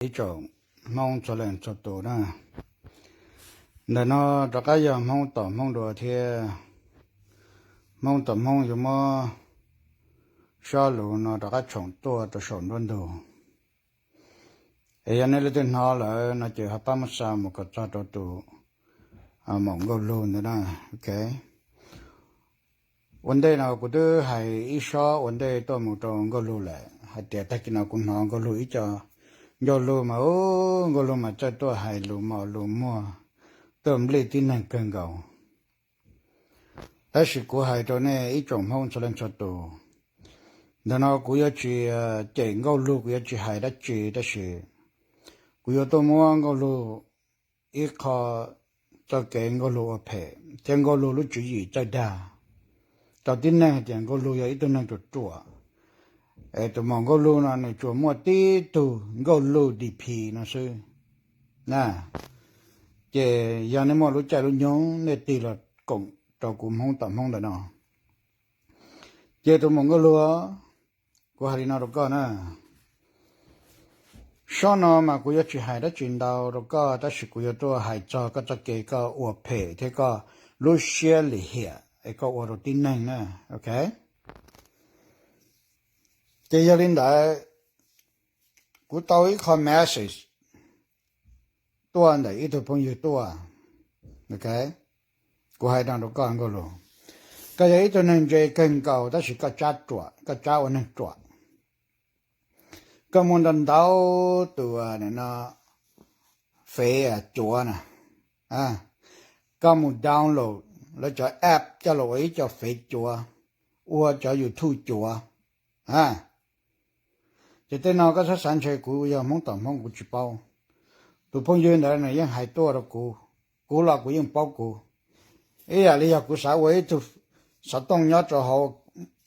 ib tsoom Hmoob txhua leej txhua tus na. Ntawm no rov qab yog Hmoob tom Hmoob dua thiab. Hmoob tom Hmoob yuav muab sob lus no rov qab tshoom tuaj rau saum nruab ntug. Es yog nej leej twg hnov lawm no ces ho pab muab xa mus kom txog rau tus maum Nkauj Lug ntawd na. Ok. Ua ntej no kuv twb hais ib sob ua ntej tuaj mus rau Nkauj Lug lawm hais tias tag kis no kuv hnov Nkauj Lug ib co ncauj lug mas, Nkauj Lug mas txawj tuaj hais lus mos lus muag, tuaj nplij tib neeg kawg nkaus. Tab sis kuv hais rau nej ib tsoom Hmoob txhua leej txhua tus, ntawm no kuv yuav tsis cem Nkauj Lug, kuv yuav tsis hais dab tsi, tab sis kuv yuav tuaj muab Nkauj Lug ib qho txoj kev Nkauj Lug ua phem thiab Nkauj Lug lub tswv yim txawj dag rau tib neeg hais tias Nkauj Lug yog ib tug neeg ruam ruam. Es tus maum Nkauj Lug no nws tsuas muaj tib tug Nkauj Lug D P no xwb na. Ces yog nej muaj lub caij lub nyoog nej tig los koom rau kuv Hmoob tom Hmoob ntawm no. Ces tus maum Nkauj Lug, kuv hais li no rau koj na. Sob no mas kuv yuav tsis hais dab tsi ntau rau koj, tab sis kuv yuav tuaj hais txog koj txoj kev koj ua phem thiab koj lub siab lim hiam es koj ua rau tib neeg na. Ok. Ces yog li ntawd, kuv tau ib qho message tuaj ntawm ib tug phooj ywg tuaj. Ok. Kuv hais no rau koj Nkauj Lug, koj yog ib tug neeg ntse kawg nkaus tab sis koj tsab ruam, koj tsab ua neeg ruam. Koj muaj ntau ntau tus no fev cuav na. Koj mus download lawv cov app coj los ua ib co fev cuav, ua cov YouTube cuav. Ces tej no koj txhob xav ntshe kuv yog Hmoob tom Hmoob kuv tsis paub. Tus phooj ywg ntawd nws yeej hais tuaj rau kuv, kuv los kuv yeej paub kuv. Ib yam li yog kuv xav ua ib tug xov tooj nyob rau hauv,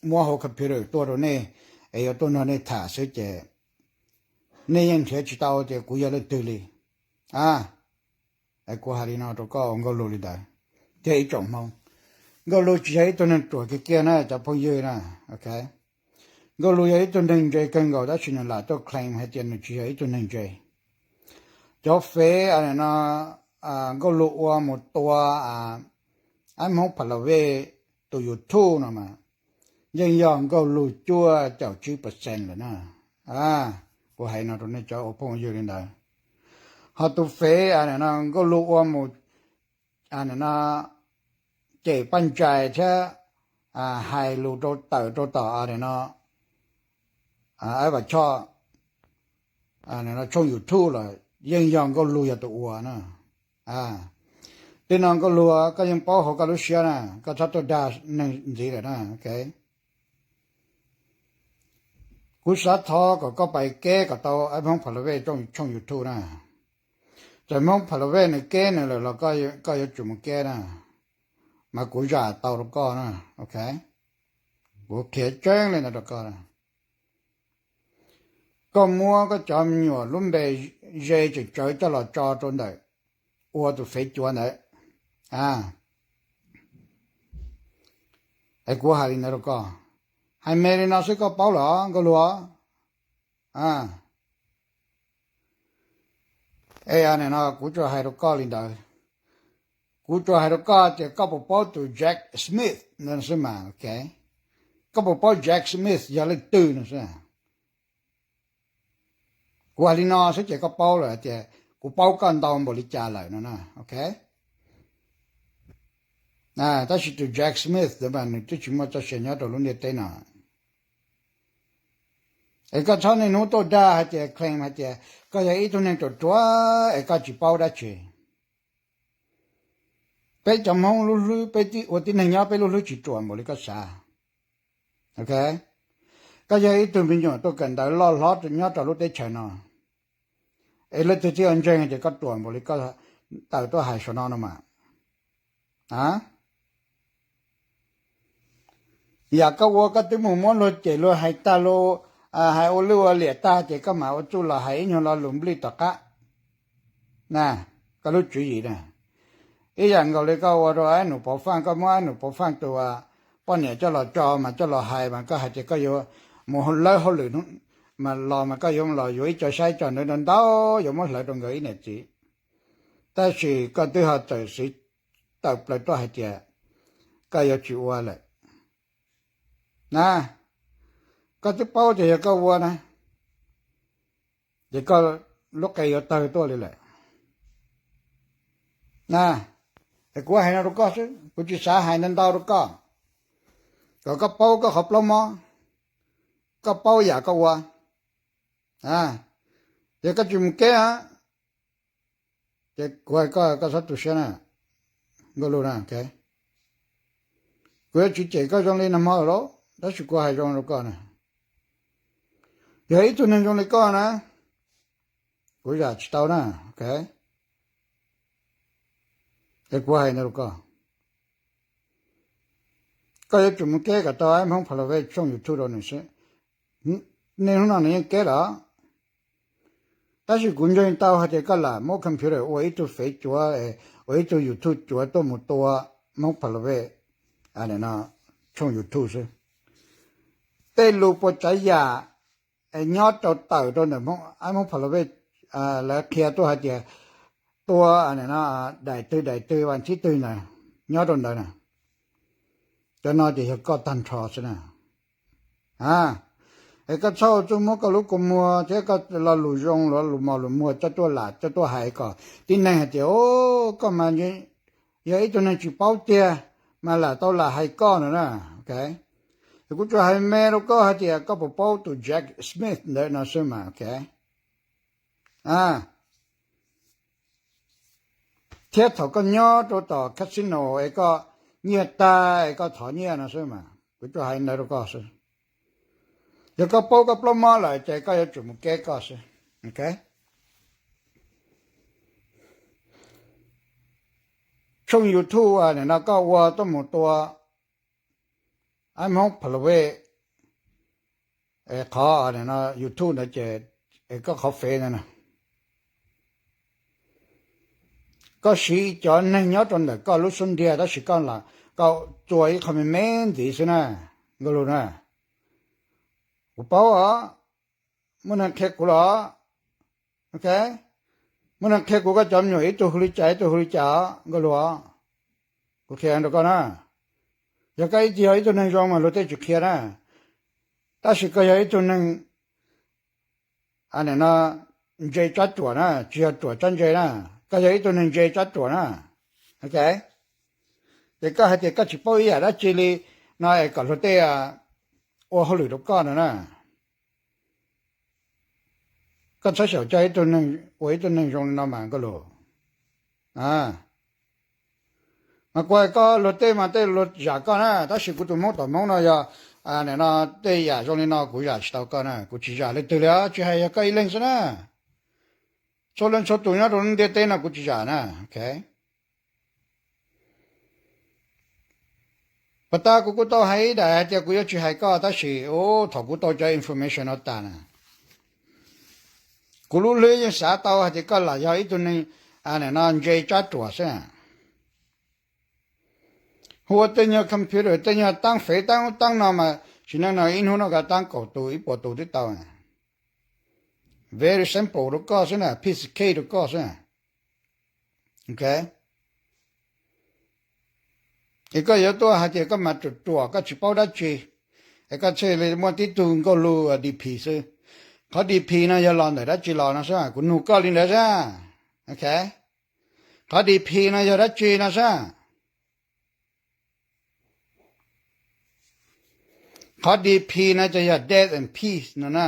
muab hauv computer tuaj rau nej, es yuav tuaj nrog nej tham xwb ces nej yeej nrhiav tsis tau tias kuv yog leej twg li. A, kuv hais li no rau koj Nkauj Lug li ntawd, thiab ib tsoom Hmoob. Nkauj Lug tsis yog ib tug neeg ruam kiag kiag na cov phooj ywg na. Ok. Nkauj Lug yog ib tug neeg ntse kawg nkaus tab sis nws lam tuaj claim hais tias nws tsis yog ib tug neeg ntse. Cov fev no Nkauj Lug ua mus tua Ab Hmoob Pha La Vej tus YouTube no mas yeej yog Nkauj Lug cuaj caum tsib percent lawm na. Kuv hais no rau nej cov ua phooj ywg li ntawd. Ho tus fev no Nkauj Lug ua mus no cem Paj Ntsais thiab hais lus rau tawm rau tom no Ab Vam Choj tshooj YouTube los yeej yog Nkauj Lug yog tus ua na. Tej no Nkauj Lug koj yeej paub hauv koj lub siab na, koj txhob tuaj dag neeg ntxiv lawm na. Ok. Kuv xav thov kom koj pais keb kom tau Ab Hmoob Pha La Vej tshooj YouTube na. Txawm Hmoob Pha La Vej nws keb nws lawm los koj yuav tsum mus keb na, mas kuv zam tau rau koj na. Ok. Kuv qhia tseeb li ntawd rau koj. Koj muab koj cov me nyuam lub npe ze tseem tsawv coj los tso rau ntawm ua tus fev cuav ntawd. Es kuv hais li ntawd rau koj, hais me li no xwb koj paub los Nkauj Lug? Es no kuv tsuas hais rau koj li ntawd. Kuv tsuas hais rau koj tias koj puas paub tus Jack Smith no xwb mas. Ok. Koj puas paub Jack Smith yog leej twg no xwb? Kuv hais li no xwb ces koj paub lawm tias kuv paub koj ntau npaum li cas lawm no na. Ok. Tab sis tus Jack Smith ntawd mas nws twb tsis muaj txoj sia nyob rau lub ntiaj teb no. Es koj txhob niaj hnub tuaj dag hais tias claim hais tias koj yog ib tug neeg ruam ruam es koj tsis paub dab tsi. Peb cov Hmoob lub hlwb, peb ua tib neeg nyob peb lub hlwb tsis ruam npaum li koj xav. Ok. Koj yog ib tug me nyuam tuaj kawm ntawv loj hlob nyob rau lub teb chaws no, es leej twg thiaj ntseeg tias koj ruam npaum li koj tawm tuaj hais saum no no mas. Yam koj ua koj twb mus muab luag cem luag hais tag lus, hais ua lwj ua liam tag ces koj mam ua txuj los hais ib nyuag lo lus nplij tom qab na, koj lub tswv yim na. Ib yam nkaus li koj ua rau Ab Nus Pov Faj, koj muab Ab Nus Pov Faj tus poj niam coj los tso mas coj los hais mas koj hais tias koj yuav mus lawb hauj lwm mas los mas koj yuav los yuav ib co saib ib co ntawd ntau ntau, yuav muab hlawv rau nkawd ib niam txiv. Tab sis koj twb ho txawm siv tawm plaws tuaj hais tias koj yuav tsis ua lawm na. Koj twb paub tias yog koj ua na, ces koj lub qe yuav tawg tuaj li lawm na. Es kuv hais no rau koj xwb, kuv tsis xav hais ntau ntau rau koj, kom koj paub koj qhov plaub mob, koj paub yam koj ua. Yog koj tsis mus keb, ces kuv hais koj, koj txhob tu siab na, Nkauj Lug na. Kuv yuav tsis cem koj zoo li nag hmo lawm, tab sis kuv hais zoo rau koj na. Yog ib tug neeg zoo li koj na, kuv zam tsis tau na. Es kuv hais ntawd rau koj, koj yuav tsum mus keb kom tau Aib Hmoob Pha La Vej tshooj YouTube rau nws xwb. Niaj hnub no nws yeej keb lawm, tab sis kuv ntseeg tau hais tias koj lam muab computer ua ib tug fev cuav, ua ib tug YouTube cuav tuaj mus tua Hmoob Pha La Vej tshooj YouTube xwb. Tej lus puas tsav yam nyob rau tawm rau ntawm Aib Hmoob Pha La Vej, lawv qhia tuaj hais tias tua daim twg daim twg vas thib twg ntawd nyob rau ntawd na. Cov no ces yog koj tag nrho xwb na. Es koj txhob ua txuj muab koj lub kua muag thiab koj lo lus zoo, lo lus mos lus muag coj tuaj lam coj tuaj hais kom tib neeg hais tias, o, koj mas yog ib tug neeg tsis paub tiag, mas lam tau lam hais koj no na. Es kuv tsuas hais me rau koj hais tias koj puas paub tus Jack Smith ntawd no xwb mas. Thiab thaum koj nyob rau tom casino es koj nyiaj tag es koj thov nyiaj no xwb mas, kuv tsuas hais ntawd rau koj xwb. Yog koj paub koj plaub mob lawm ces koj yuav tsum mus keb koj xwb. Tshooj YouTube nim no koj ua tuaj mus tua Aib Hmoob Pha La Vej qhov YouTube ntawd ces, koj qhov fev ntawd na, koj siv cov neeg nyob rau ntawm koj lub xub ntiag tab sis koj txua ib qho me me ntxiv xwb na, Nkauj Lug na. Kuv paub os, muaj neeg qhia kuv los, muaj neeg qhia kuv koj cov me nyuam ib tug hu li cas ib tug hu li cas os Nkauj Lug os. Kuv qhia rau koj na, yog koj ib tug, yog ib tug neeg zoo mas luag tej tsis qhia na, tab sis koj yog ib tug neeg nim no ntse tsab ruam na, tsis yog ruam tsab ntse na, koj yog ib tug neeg ntse tsab ruam na. Ces koj hais tias koj tsis paub ib yam dab tsi li no es kom luag tej ua hauj lwm rau koj no na. Koj txhob xyaum coj ib tug neeg ua ib tug neeg zoo li no mas Nkauj Lug. Mas kuv hais koj luag tej mas tej luag zam koj na, tab sis kuv tus Hmoob tom Hmoob no yog nim no tej yam zoo li no kuv zam tsis tau koj na, kuv tsis zam leej twg li os, tsis hais yog koj ib leeg xwb na. Txhua leej txhua tus nyob rau lub ntiaj teb no kuv tsis zam na. Pas tas kuv kuj tau hais ib daim hais tias kuv yuav tsis hais koj tab sis thaum kuv tau cov information no tas na, kuv lub hlwb yeej xav tau hais tias koj lam yog ib tug neeg nim no ntse tsab ruam xwb. Hu ua tej nyuag computer tej nyuag taab fev taab ub taab no mas sim neej no ib hnub no koj taab kaum tus ib puas tus twb tau. Very simple rau koj xwb na, piece of cake rau koj xwb. Es koj yuav tuaj hais tias koj mas ruam ruam koj tsis paub dab tsi, es koj thiaj li muaj tib tug Nkauj Lug DP xwb. Qhov DP no yog los ntawm dab tsi los no xwb, kuv nug koj li ntawd xwb. Qhov DP no yog dab tsi no xwb. Qhov DP no ces yog death and peace no na.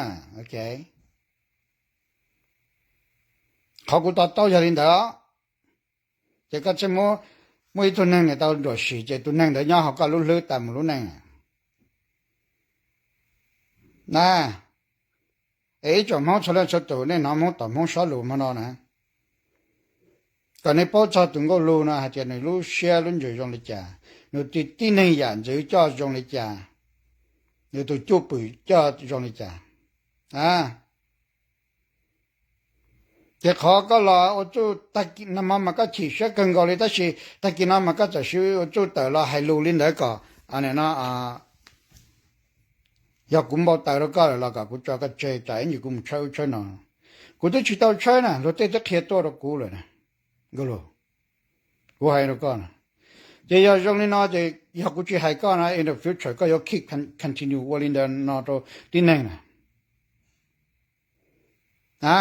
Qhov kuv to taub yog li ntawd, ces koj txhob muab, muaj ib tug neeg niam tau nruam sim ces tus neeg ntawd nyob hauv koj lub hlwb tas mus lub neej na. Es ib tsoom Hmoob txhua leej txhua tus nej hnov Hmoob tom Hmoob sob lus hmo no na, kom nej paub txog tus Nkauj Lug no hais tias nws lub siab lub ntsws zoo li cas, nws tib neeg yam ntxwv coj zoo li cas, nws tus cwj pwm coj zoo li cas. Ces qhov koj los ua txuj tag kis no mas koj chim siab kawg nkaus li tab sis tag kis no mas koj txawm siv ua txuj tawm los hais lus li ntawd kom nim no Yog kuv npau taws rau koj lawm los kom kuv tso koj tseg, tsam ib ntsis kuv mus tshawb ub tshawb no. Kuv twb tsis tau tshawb na, luag tej twb qhia tuaj rau kuv lawm na. Nkauj Lug, kuv hais rau koj na, ces yog zoo li no ces yog kuv tsis hais koj no, in the future koj yuav keep continue ua li ntawd no rau tib neeg na. A,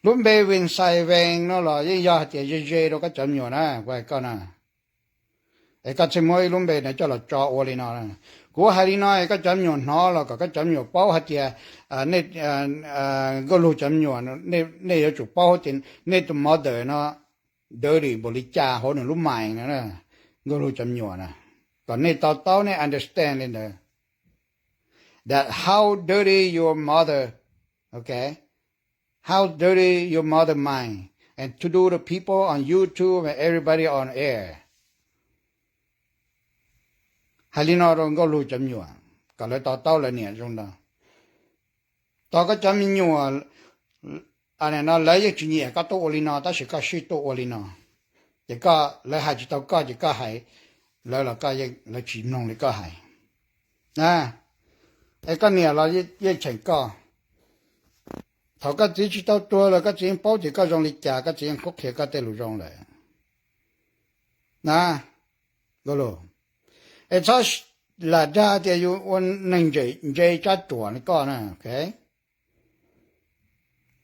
lub npe Vin Xais Vees no los yeej yog hais tias ze ze rau koj cov me nyuam na, kuv hais koj na. Es koj thiaj muab ib lub npe no coj los tso ua li no. Kuv hais li no es koj cov me nyuam hnov los kom koj cov me nyuam paub hais tias nej, Nkauj Lug cov me nyuam, nej yuav tsum paub tias nej tus mother no dirty npaum li cas hauv nws lub mind no, Nkauj Lug cov me nyuam na, kom nej to taub, nej understand li ntawd. That how dirty your mother, okay? How dirty your mother mind and to do the people on YouTube and everybody on air. Hais li no rau Nkauj Lug cov me nyuam kom lawv to taub lawv niam zoo ntawd. Tos koj cov me nyuam no lawv yeej tsis nyiam koj tuaj ua li no tab sis koj sib tuaj ua li no, ces koj, lawv hais tsis tau koj ces koj hais lawv los koj, lawv tsis mloog li koj hais. Es koj niam los yeej cheem koj. Thaum koj txiv tsis tau tuag los koj txiv yeej paub tias koj zoo li cas, koj txiv yeej qhuab qhia koj tej lus zoo lawm na. Nkauj Lug, es txhob lam dag tias yus ua neeg ntse tsab ruam li koj na, ok?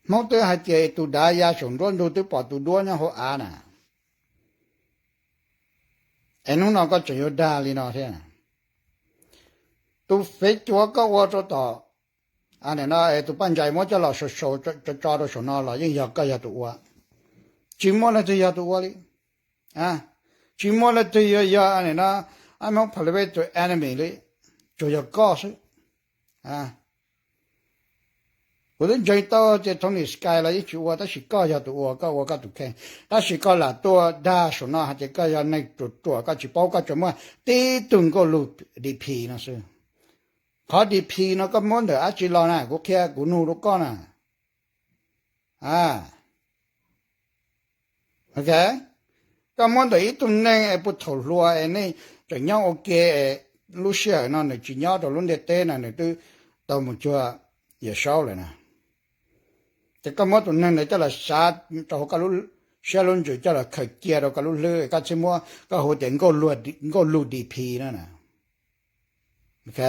Hmoob twb hais tias tus dav ya saum nruab ntug twb pom tus duab nyob hauv av na. Es hnub no koj tseem yuav dag li no thiab. Tus fev cuav koj ua rau tom no, tus paj ntsais muab coj los sau sau tso tso rau saum no los yeej yog koj yog tus ua. Tsis muaj leej twg yog tus ua li. Tsis muaj leej twg yog, yog no, Hmoob Parliament tus enemy li, tsuas yog koj xwb. Kuv twb ntseeg tau tias Tony Sky los yeej tsis ua, tab sis koj yog tus ua, koj ua koj tus kheej. Tab sis koj lam tuaj dag saum no hais tias koj yog neeg ruam ruam, koj tsis paub, koj tsuas muaj tib tug Nkauj Lug D P no xwb. Qhov D P no koj muab ntawm dab tsi los na? Kuv qhia, kuv nug rau koj na. Ok, koj muab ntawm ib tug neeg es puag thaum hluas es nej tseem nyob ua ke es lub sij hawm no nws tsis nyob rau lub ntiaj teb na, nws twb tau mus cuag Yawm Saub lawm na. Ces koj muab tus neeg ntawd coj los xav rau hauv koj lub siab lub ntsws, coj los khaws cia rau koj lub hlwb, koj thiaj muab koj hu tias Nkauj Lug D P no na. Ok,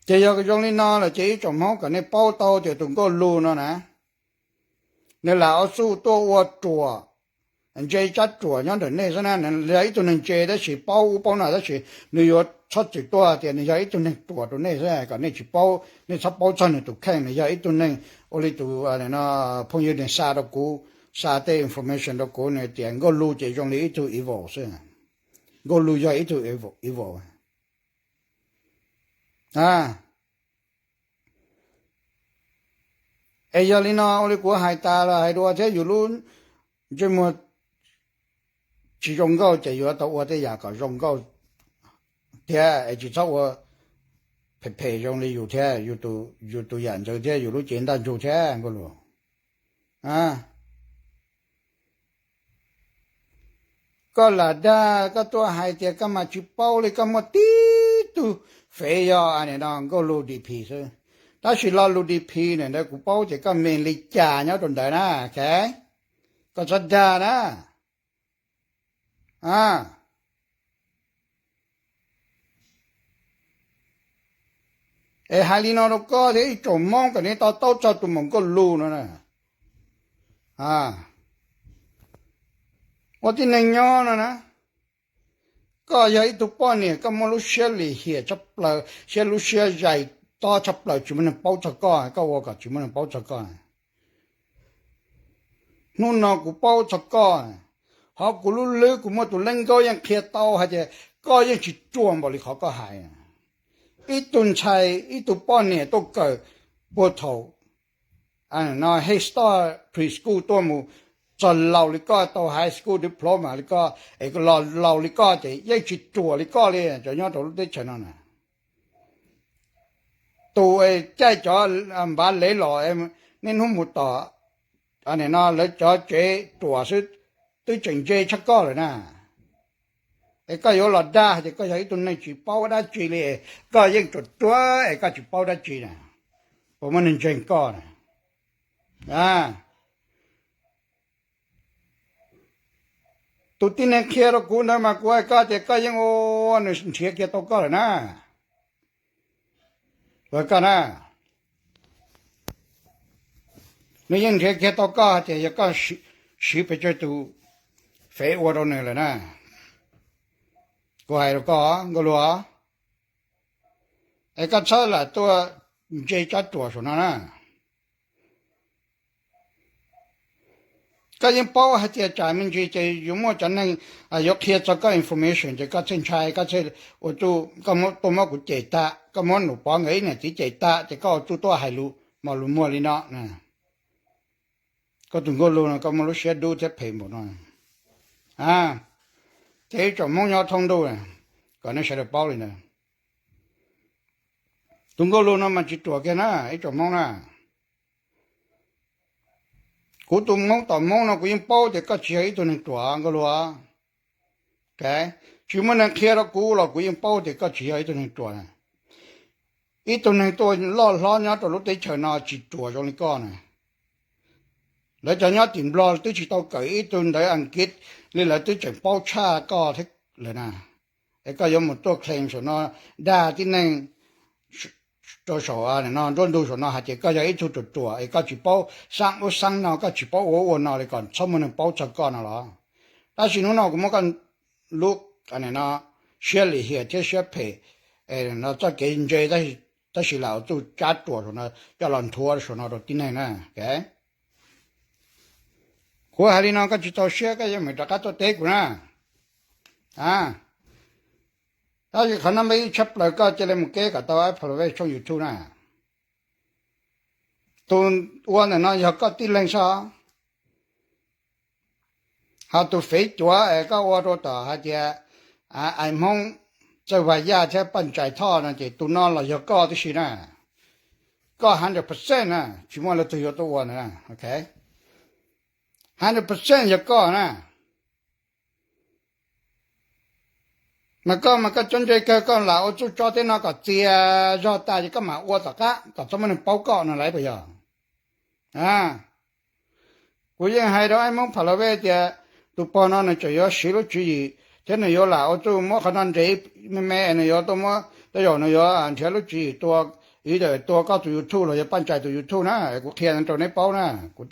ces yog zoo li no lawm ces ib tsoom Hmoob kom nej paub tau tias tus Nkauj Lug no na, nws lam ua txuj tuaj ua ruam, ntse tsab ruam nyob ntawm nej xwb na. Nws yog ib tug neeg ntse tab sis paub ub paub no, tab sis nws yuav txhob txwm tuaj tias nws yog ib tug neeg ruam rau nej xwb, kom nej tsis paub, nej txhob paub txog nws tus kheej. Nws yog ib tug neeg ua li tus phooj ywg nws xa rau kuv, xa tej information rau kuv, nws tias Nkauj Lug ces zoo li ib tug evil xwb. Nkauj Lug yog ib tug evil. Es yog li no, ua li kuv hais tas los hais dua thiab, yus lub ntsej muag tsis zoo nkauj ces yuav tau ua tej yam kom zoo nkauj thiab, es tsis txhob ua phem phem zoo li yus thiab, yus tus yam ntxwv thiab yus lub cev ntaj ntsug thiab Nkauj Lug. Koj lam dag, koj tuaj hais tias koj mas tsis paub li, koj muaj tib tug fev yog no Nkauj Lug D P xwb. Tab sis lo lus D P ntawd kuv paub tias koj mean li cas nyob rau ntawd na, ok? Koj txhob dag na. Es hais li no rau koj thiab ib tsoom Hmoob kom nej to taub txog tus maum Nkauj Lug no na. Ua tib neeg nyob no na, koj yog ib tug poj niam, koj muaj lub siab lim hiam tshaj plaws, siab lub siab zais tob tshaj plaws, tsis muaj neeg paub txog koj, koj ua kom tsis muaj neeg paub txog koj. Hnub no kuv paub txog koj, ho kuv lub hlwb kuv muaj tus leej nkauj yeej qhia tau hais tias koj yeej tsis ruam npaum li qhov koj hais. Ib tug ntxhais, ib tug poj niam tuaj kawm puag thaum no Head Start, Preschool tuaj mus txog laus li koj, tau High School Diploma li koj, es los laus li koj ces yeej tsis ruam li koj li cov nyob rau lub teb chaws no na. Tus caij cov npav lev los, niaj hnub mus tom no lawv cov tsev ruam xwb, twb tseem ntse tshaj koj lawm na. Es koj yuav los dag tias koj yog ib tug neeg tsis paub dab tsi li, koj yeej ruam ruam es koj tsis paub dab tsi na, puas muaj neeg ntseeg koj na? Tus tib neeg qhia rau kuv ntawd mas kuv hais koj tias koj yeej ua, nws nrhiav kiag tau koj lawm na. Koj na, nws yeej nrhiav kiag tau koj hais tias yog koj siv pes tsawg tus fev ua rau nws lawm na. Kuv hais rau koj Nkauj Lug, es koj txhob lam tuaj ntse tsab ruam saum no na. Koj yeej paub hais tias tsam me ntsis ces yuav muaj cov neeg yuav qhia txog koj information ces koj thiaj ntshai, koj thiaj ua tuaj muab kuv cem tag, koj muab Num Pov nkawd ib niam txiv cem tag ces koj ua tuaj tuaj hais lus mos lus muag li no. Koj tus Nkauj Lug no koj muaj lub siab dub thiab phem npaum no. Ces ib tsoom Hmoob nyob thoob ntuj, kom nej sawv daws paub li ntawd. Tus Nkauj Lug no mas tsis ruam kiag na ib tsoom Hmoob na. Kuv tus Hmoob tom Hmoob no kuv yeej paub tias koj tsis yog ib tug neeg ruam Nkauj Lug. Tsis muaj neeg qhia rau kuv los kuv yeej paub tias koj tsis yog ib tug neeg ruam na. Ib tug neeg tuaj loj hlob nyob rau lub teb chaws no tsis ruam zoo li koj na. Lawv cov nyob tim Nplog twb tsis tau kawm ib tug ntawv Askiv li lawv twb tseem paub tshaj koj thiab lawm na. Es koj yuav mus tuaj claim saum no dag tib neeg rau saum no nruab ntug saum no hais tias koj yog ib tug ruam ruam es koj tsis paub xab ub xab no, koj tsis paub ua ub ua no li kom txhob muaj neeg paub txog koj no los. Tab sis hnub no kuv muab koj lub siab lim hiam thiab siab phem no txoj kev ntse, tab sis lam ua txuj tsab ruam saum no coj los nthuav saum no rau tib neeg na. Kuv hais li no koj tsis txaus siab koj yeej meem rov qab tuaj teb kuv na. Tab sis qhov no npaj ib tshaj plaws koj cia li mus keb kom tau Aib Pha Lov Vej tshooj YouTube na. Tus ua ntawm no yog koj tib leeg xwb. Ho tus fev cuav es koj ua rau tom hais tias Aib Hmoob Txawj Vaj Yaj thiab Paj Ntsais Thoj no ces tus no los yog koj tib si na. Koj hundred percent na, tsis muaj leej twg yuav tuaj ua ntawd na. Hundred percent yog koj na. Mas koj mas koj cov ntse kawg, koj lam ua txuj tso tej no kom txias zog tas ces koj mam ua tom qab kom txhob muaj neeg paub koj no lawm puas yog? Kuv yeej hais rau Aib Hmoob Pha Lov Vej tias tus pog no nws tseem yuav siv lub tswv yim thiab nws yuav lam ua txuj muab qhov no nres me me, nws yuav tuaj muab tej zaum nws yuav nrhiav lub tswv yim tua, ib yam tua koj tus YouTube los yog Paj Ntsais tus YouTube na. Kuv qhia rau neb paub na, kuv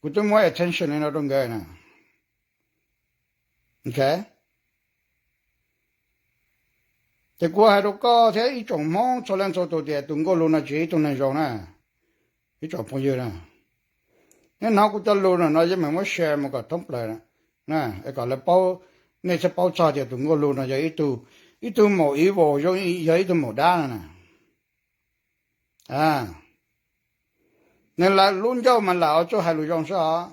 twb muab attention li no rau nkawd na. Ces kuv hais rau koj thiab ib tsoom Hmoob txhua leej txhua tus tias tus Nkauj Lug no tsis yog ib tug neeg zoo na, ib tsoom phooj ywg na. Neb hnov kuv cov lus no yeej meem muab share mus kom thoob plaws na, kom lawv paub, nej thiaj paub txog tias tus Nkauj Lug no yog ib tug maum evil, yog ib tug maum dab no na. Nws lam lub ncauj mas lam ua txuj hais lus zoo xwb os,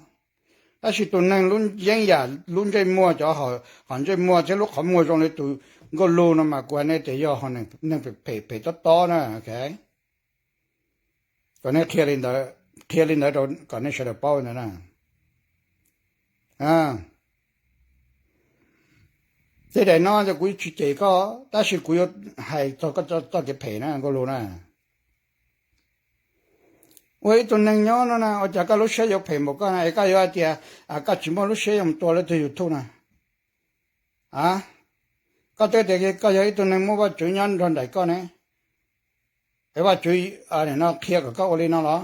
tab sis tus neeg lub yeeb yam lub ntsej muag, cov qhov ntsej muag thiab lub qhov muag zoo li tus Nkauj Lug no mas kuv hais nej tias yog neeg phem phem tob tob na. Kom nej qhia li ntawd, qhia li ntawd rau kom nej sawv daws paub ntawd na. Tej daim no ces kuv tsis cem koj, tab sis kuv yuav hais txog koj txoj kev phem na Nkauj Lug na. Ua ib tug neeg nyob no na ua cas koj lub siab yuav phem npaum koj na, es koj yuav hais tias koj tsis muaj lub siab yuav mus tua leej twg YouTube na? Koj twb tias koj yog ib tug neeg muaj Vajtswv nyob nrog nraim koj ne, es Vajtswv no qhia kom koj ua li no los?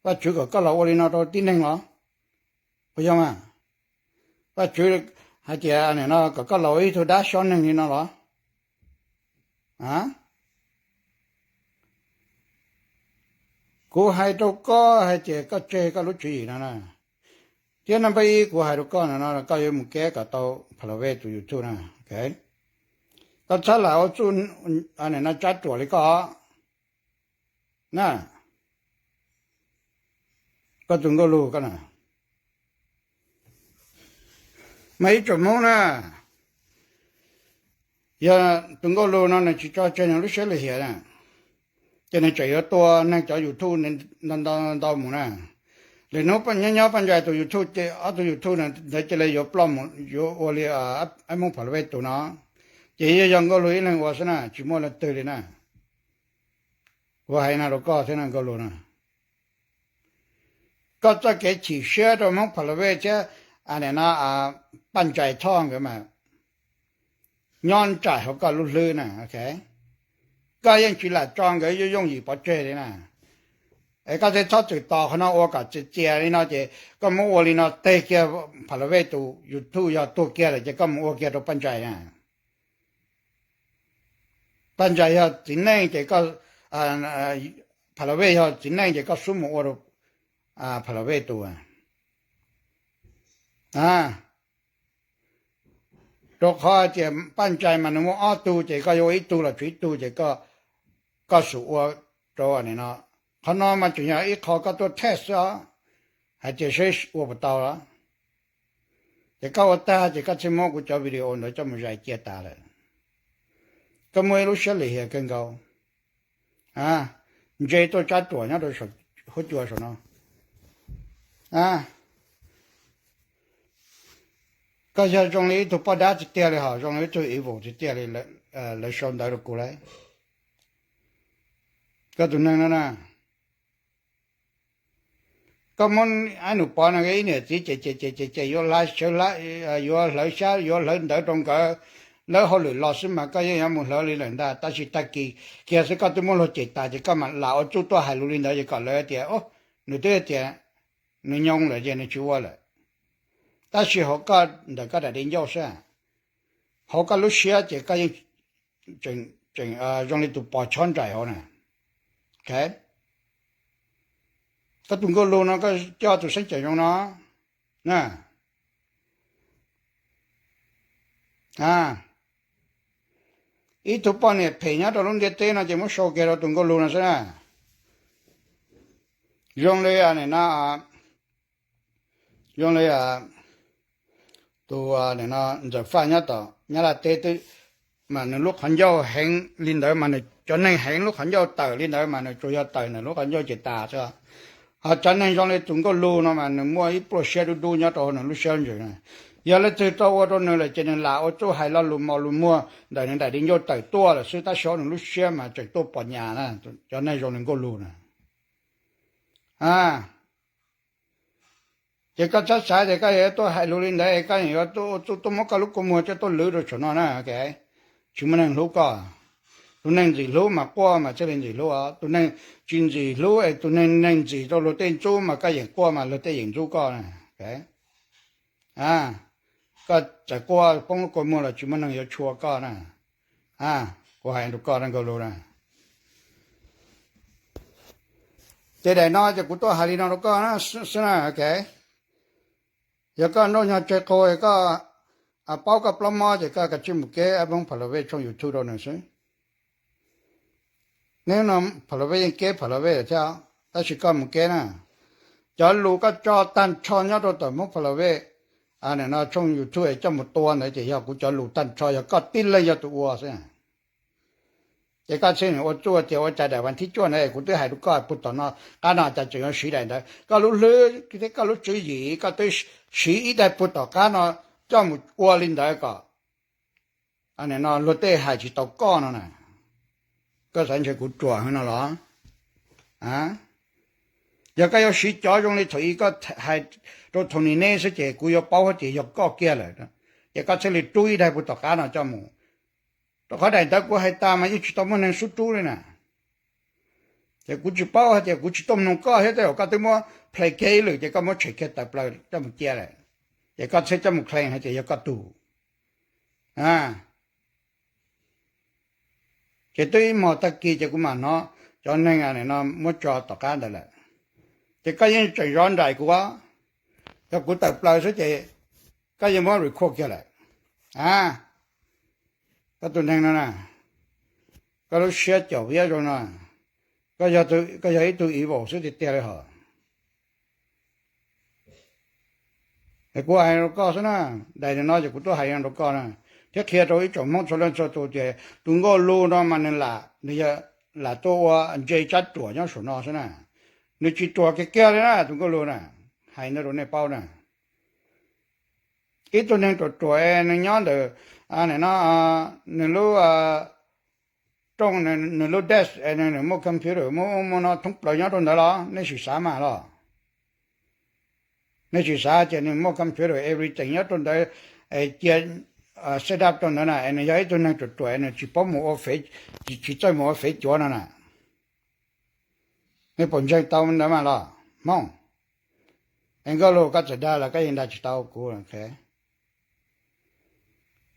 Vajtswv kom koj los ua li no rau tib neeg los? Puas yog mas? Vajtswv hais tias no kom koj los ua ib tug dab xyob neeg li no los? Kuv hais rau koj hais tias koj tseg koj lub tswv yim no na. Thiab no npaj ib kuv hais rau koj no no koj yuav mus keb kom tau Pha Lov Vej tus YouTube na. Koj txhob lam ua txuj no tsab ruam li koj na. Koj tus Nkauj Lug koj na, mas ib tsoom Hmoob na, yog tus Nkauj Lug no nws tsis tso tseg nws lub siab lim hiam na, ces nws tseem yuav tua neeg cov YouTube ntau ntau mus na. Lwm hnub nyob nyob Paj Ntsais tus YouTube, ob tug YouTube ntawd cia li yuav ploj mus yuav ua li Hmoob Pha La Vej tus no, ces yeej yog Nkauj Lug ib leeg ua xwb na, tsis muaj leej twg li na. Kuv hais no rau koj thiab na Nkauj Lug na, koj txoj kev chim siab rau Hmoob Pha La Vej thiab no Paj Ntsais Thoj nkawd mas nyob nraim hauv koj lub hlwb na. Koj yeej tsis lam tso nkawd yooj yooj yim pov tseg li na. Es koj thiaj txhob txwm tos qhov no ua kom txias txias li no ces koj muab ua li no teg kiag Pha La Vej tus YouTube yog tuag kiag lawm ces koj mus ua kiag rau Paj Ntsais na. Paj Ntsais yog txiv neej ces, Pha La Vej yog txiv neej ces koj xub mus ua rau Pha La Vej tus. Rau qhov hais tias Paj Ntsais mas nws muaj ob tug ces koj yuav ua ib tug los tshuav ib tug ces koj xub ua rau no. Qhov no mas tseem yog ib qho koj tuaj thaij xwb os, hais tias seb ua puas tau los. Ces koj ua tag ces koj thiaj muab kuv cov video ntawd coj mus zais cia tas lawm. Koj muaj ib lub siab lim hiam kawg nkaus. Ntse tuaj tsab ruam nyob rau huab cua saum no. Koj yog zoo li ib tug poj dab tiag tiag li hos zoo li ib tug evil tiag tiag li lawv sau ntawv rau kuv lauj. Koj tus neeg no na, koj muab Aib Nus Pov no ib niam txiv ces ces ces ces ces yuav hlawv xyab yuav hlawv ntawv rau nkawd, lawv hauj lwm los xwb mas koj yeej yuav mus hlawv li lawm ntag. Tab sis tag kis kiag xwb koj twb muab luag cem tas ces koj mam lam ua txuj tuaj hais lus li ntawd ces kom lawv tias nws twb tias nws nyoo lawm ces nws tsis ua lawm. Tab sis hauv koj ntawm koj daim di ncauj xwb, hauv koj lub siab ces koj yeej tseem zoo li tus pos chob nraim hauv na. Koj tus Nkauj Lug no koj coj tus xeeb ceem zoo no na. Ib tug poj niam phem nyob rau lub ntiaj teb no ces muab sau kiag rau tus Nkauj Lug no xwb na. Zoo li no, zoo li tus Ntxawm Faj nyob tom Nyab Laj teb twb, mas nws lub qhov ncauj heev li ntawd mas nws cov neeg heev lub qhov ncauj tawm li ntawd mas nws tsuas yog tawm nws lub qhov ncauj ces tas xwb. Ho cov neeg zoo li tus Nkauj Lug no mas nws muaj ib pluaj siab dub dub nyob rau hauv nws lub siab ntsws na. Yog leej twg tau ua rau nws lawm ces nws lam ua txuj hais lo lus mos lus muag ntawm nws daim di ncauj tawm tuaj lawm xwb tab sis hauv nws lub siab mas tseem tuaj pom nyas na, cov neeg zoo li Nkauj Lug na. Ces koj txhob xav tias koj yuav tuaj hais lus li ntawd koj yuav tuaj muab koj lub kua muag coj tuaj lwv rau saum no na. Tsis muaj neeg hlub koj. Tus neeg ntxim hlub mas quaj mas thiaj li ntxim hlub os. Tus neeg tsis ntxim hlub es tus neeg neeg ntxim rau luag tej ntxub mas koj yeem quaj mas luag tej yeem ntxub koj na. Koj txawm quaj poob lub kua muag los tsis muaj neeg yuav tshua koj na. Kuv hais rau koj Nkauj Lug na. Ces daim no ces kuv tuaj hais li no rau koj xwb na. Yog koj nrauj nyog tseg quas, yog koj paub koj plaub mob ces koj kav tsij mus keb Hmoob Pha La Vej tshooj YouTube rau nws xwb. Neb no Pha La Vej yeej keb Pha La Vej lawm thiab, tab sis koj mus keb na. Cov lus koj tso tag nrho nyob rau tom Hmoob Pha La Vej no tshooj YouTube coj mus tua ntawd ces yog kuv cov lus tag nrho, yog koj tib leeg yog tus ua xwb. Ces koj thiaj ua txuj tias ua cas daim vas thib cuaj ntawd kuv twb hais rau koj puag tom no, qab no cas tseem yuav siv daim ntawd. Koj lub hlwb thiab koj lub tswv yim koj twb siv ib daim puag tom qab no coj mus ua li ntawd kom no luag tej hais tsis tau koj no na. Koj xav ntshe kuv ruam heev no los? Yog koj yuav siv cov zoo li thaum ub koj hais rau thaum nim no xwb ces kuv yuav paub hais tias yog koj kiag lawm, ces koj thiaj li rub ib daim puag tom qab no coj mus. Rau qhov daim ntawd kuv hais tas mas yeej tsis tau muaj neeg xub rub li na. Ces kuv tsis paub hais tias kuv tsis tuaj mloog koj thiab, tej zaum koj twb muab play kiag ib lwm ces koj muab tshem kiag tawm plaws coj mus cia lawm, ces koj thiaj coj mus claim hais tias yog koj tug. Ces twb ib hmos tag kis ces kuv mam hnov cov neeg no muab tso tom qab ntawd lawm. Ces koj yeej tseem zov nraim kuv, yog kuv tawm plaws xwb ces koj yeej muab record kiag lawm. Koj tus neeg no na, koj lub siab caum viab zoo no, koj yog ib tug evil xwb tiag tiag li hos. Kuv hais rau koj xwb na, daim no ces kuv tuaj hais rau koj na, thiab qhia rau ib tsoom Hmoob txhua leej txhua tus tias tus Nkauj Lug no mas nws lam, nws yog lam tuaj ua ntse tsab ruam nyob saum no xwb na. Nws tsis ruam kiag kiag li na tus Nkauj Lug na. hais ntau rau nej paub na. Ib tug neeg ruam ruam nws nyob ntawm, no, nws lub rooj, nws lub desk, nws muaj computer, muaj muaj no thoob plaws nyob rau ntawd los nej tsis xav mas los? Nej tsis xav ces nws muaj computer everything nyob rau ntawd, cia set up rau ntawd na, es nws yog ib tug neeg ruam ruam nws tsis paub mus ua, tsis txawj mus ua fev cuav no na. Nej puas ntseeg tau ntawd mas los Hmoob? Es Nkauj Lug, koj txawm dag los koj yeej dag tsis tau kuv.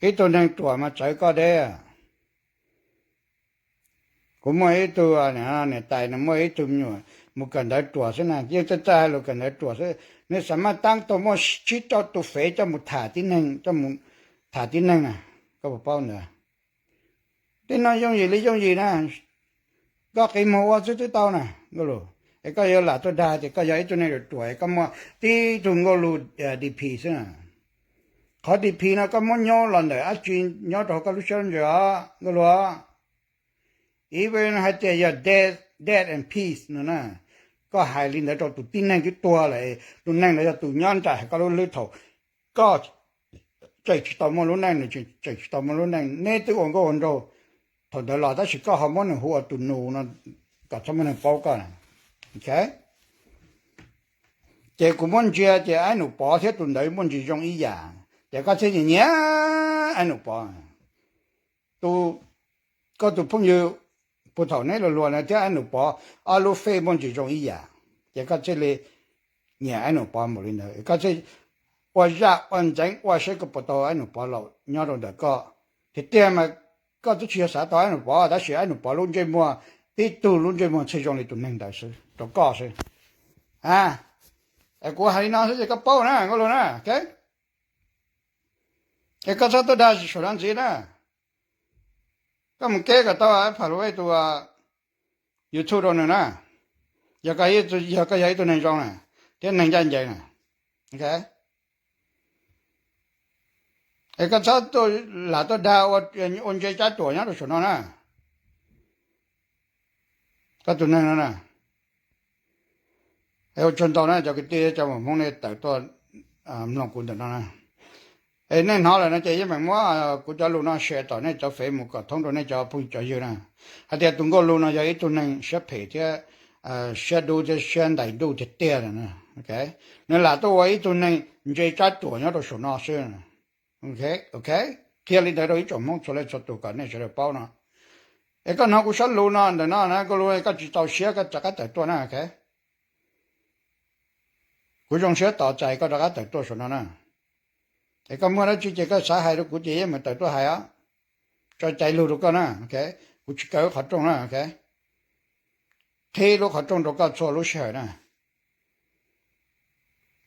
Ib tug neeg ruam mas txawv koj deb. Kuv muaj ib tug niam tais, nws muaj ib tug me nyuam mus kawm ntawv ruam xwb na, yeej txawj txawj hais lus kawm ntawv ruam xwb, nws xav mas tab tom muaj tsib rau tus fev coj mus tham tib neeg, coj mus tham tib neeg na. Koj puas paub ntawd? Tej no yooj yim li yooj yim na, koj qiv muag ua xwb twb tau na Nkauj Lug. Es koj yuav lam tuaj dag tias koj yog ib tug neeg ruam ruam es koj muaj tib tug Nkauj Lug DP xwb na. Qhov DP no koj muab nyob los ntawm dab tsi nyob rau hauv koj lub siab lub ntsws os Nkauj Lug? Even hais tias yog dead, dead in peace no na, koj hais li ntawd rau tus tib neeg twb tuag lawm, tus neeg ntawd yog tus nyob nraim hauv koj lub hlwb thaum koj tseem tsis tau muaj lub neej, nws tseem tsis tau muaj lub neej, neb twb ua nkauj ua nraug thaum ntawd los tab sis koj ho muab nws hu ua tus nus no kom txhob muaj neeg paub koj na. Ces kuv muab ntsia ces Aib Num Pov thiab tus ntawd muaj ntsis zoo ib yam, ces koj thiaj nyiam nyiam Aib Num Pov. Koj tus phooj ywg puag thaum neb luag luag na thiab Aib Num Pov ob lub fej muaj ntsis zoo ib yam, ces koj thiaj li nyiam Aib Num Pov npaum li ntawd, koj thiaj ua zaj ua ntxeev ua saib koj puas tau Aib Num Pov los nyob rau ntawm koj. Tiag tiag mas koj twb tsis yog xav tau Aib Num Pov tab sis Aib Num Pov lub ntsej muag, tib tug lub ntsej muag txhij zoo li tus neeg ntawd xwb rau koj xwb. A, es kuv hais li no xwb ces koj paub na Nkauj Lug na. Es koj txhob tuaj dag saum no ntxiv na. Koj mus keb kom tau Pha Lus Ej tus YouTube rau nws na, yog koj yog ib tug neeg zoo na thiab neeg ncaj ncees na. Es koj txhob lam tuaj dag ua ntse tsab ruam nyob rau saum no na. Koj tus neeg no na. Es ua tsaug ntau na cov kwv tij cov muam Hmoob nej tawm tuaj mloog kuv ntawm no na. Es nej hnov lawm no ces yeej meem muab kuv cov lus no share tom nej cov fev mus kom thoob rau nej cov phooj cov ywg na, hais tias tus Nkauj Lug no yog ib tug neeg siab phem thiab siab dub thiab siab ntais ntuj tiag tiag. Nws lam tuaj ua ib tug neeg ntse tsab ruam nyob rau saum no xwb. Ok, qhia li ntawd rau ib tsoom Hmoob txhua leej txhua tus kom nej sawv daws paub no. Es koj hnov kuv sab lus no ntawm no na, Nkauj Lug, koj tsis txaus siab koj rov qab tawm tuaj na. Kuv zoo siab tos txais koj rov qab tawm tuaj saum no na. Es koj muaj dab tsi ces koj xav hais rau kuv ces yeej meem tawm tuaj hais os. Tso cai lug rau koj na. Kuv tsis kaw lub qhov rooj na. Qhib lub qhov rooj rau koj txhua lub sij hawm na.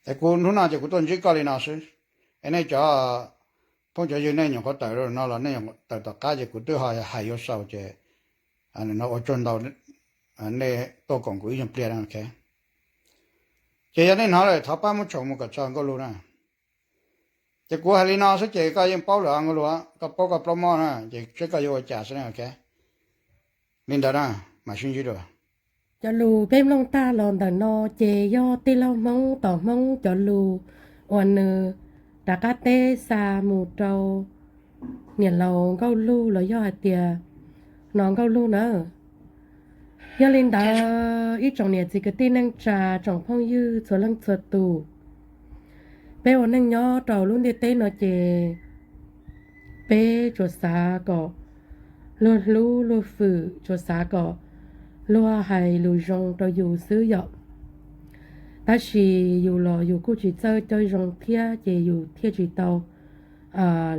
Es kuv hnub no ces kuv tuaj ntsib koj li no xwb. Es nej cov phooj cov ywg nej nyuam qhuav tawm no los nej tawm tom qab ces kuv twb ho hais yuav xaus ces no ua tsaug ntau nej tuaj koom kuv ib nyuag pliag na. Ces yog nej hnov lawm thov pab muab tshoom mus kom txog Nkauj Lug na. Ces kuv hais li no xwb ces koj yeej paub lawm Nkauj Lug, koj paub koj plaub mob na ces seb koj yuav ua cas xwb na. Li ntawd na, mam sib ntsib dua. Cov lus peb mloog tag los ntawm no ces yog tij laug Hmoob tom Hmoob cov lus uas nws rov qab teb xa mus rau niam laus Nkauj Lug los yog hais tias no Nkauj Lug na. Yog li ntawd ib tsoom niam txiv kwv tij neej tsa tsoom phooj ywg txhua leej txhua tus, peb ua neej nyob rau lub ntiaj teb no ces peb tsuas xav kom luag hlub luag fwm, tsuas xav kom luag hais lus zoo rau yus xwb yom. Tab sis yus los yus kuj tsis txawj coj zoo thiab ces yus thiaj tsis tau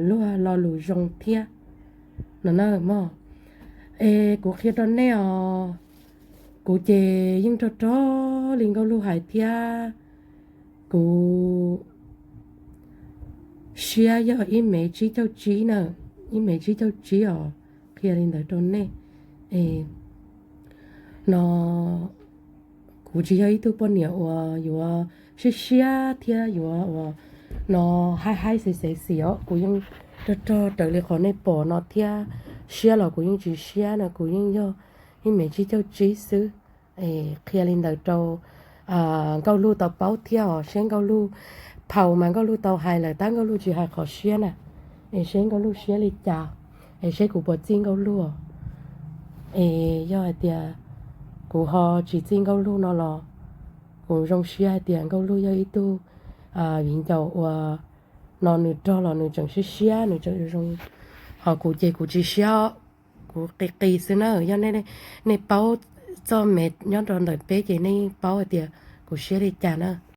luag lo lus zoo thiab no na mog. Es kuv qhia rau nej os, kuv ces yeej rog rog li Nkauj Lug hais thiab, kuv siab yog ib mev tsib caug tsib na, ib mev tsib caug tsib os, qhia li ntawd rau nej. No kuv tsis yog ib tug poj niam uas yuav siab siab thiab yuav uas no haib haib xev xev xim os, kuv yeej rog rog raws li qhov nej pom no thiab, siab los kuv yeej tsis siab no, kuv yeej yog ib mev tsib caug tsib xwb. Qhia li ntawd rau Nkauj Lug tau paub thiab os, seb Nkauj Lug, phau mas Nkauj Lug tau hais lawm tab Nkauj Lug tsis hais qhov siab na, es seb Nkauj Lug siab li cas, es seb kuv puas txij Nkauj Lug. Es yog hais tias kuv ho tsis txij Nkauj Lug no los kuv zoo siab hais tias Nkauj Lug yog ib tug viv ncaus uas no nws rog los nws tseem siab siab, nws tseem zoo, ho kuv ces kuv tsis siab, kuv qis qis xwb na. Yog nej paub txoj me nyob rau ntawm peb ces nej yeej paub hais tias kuv siab li cas na.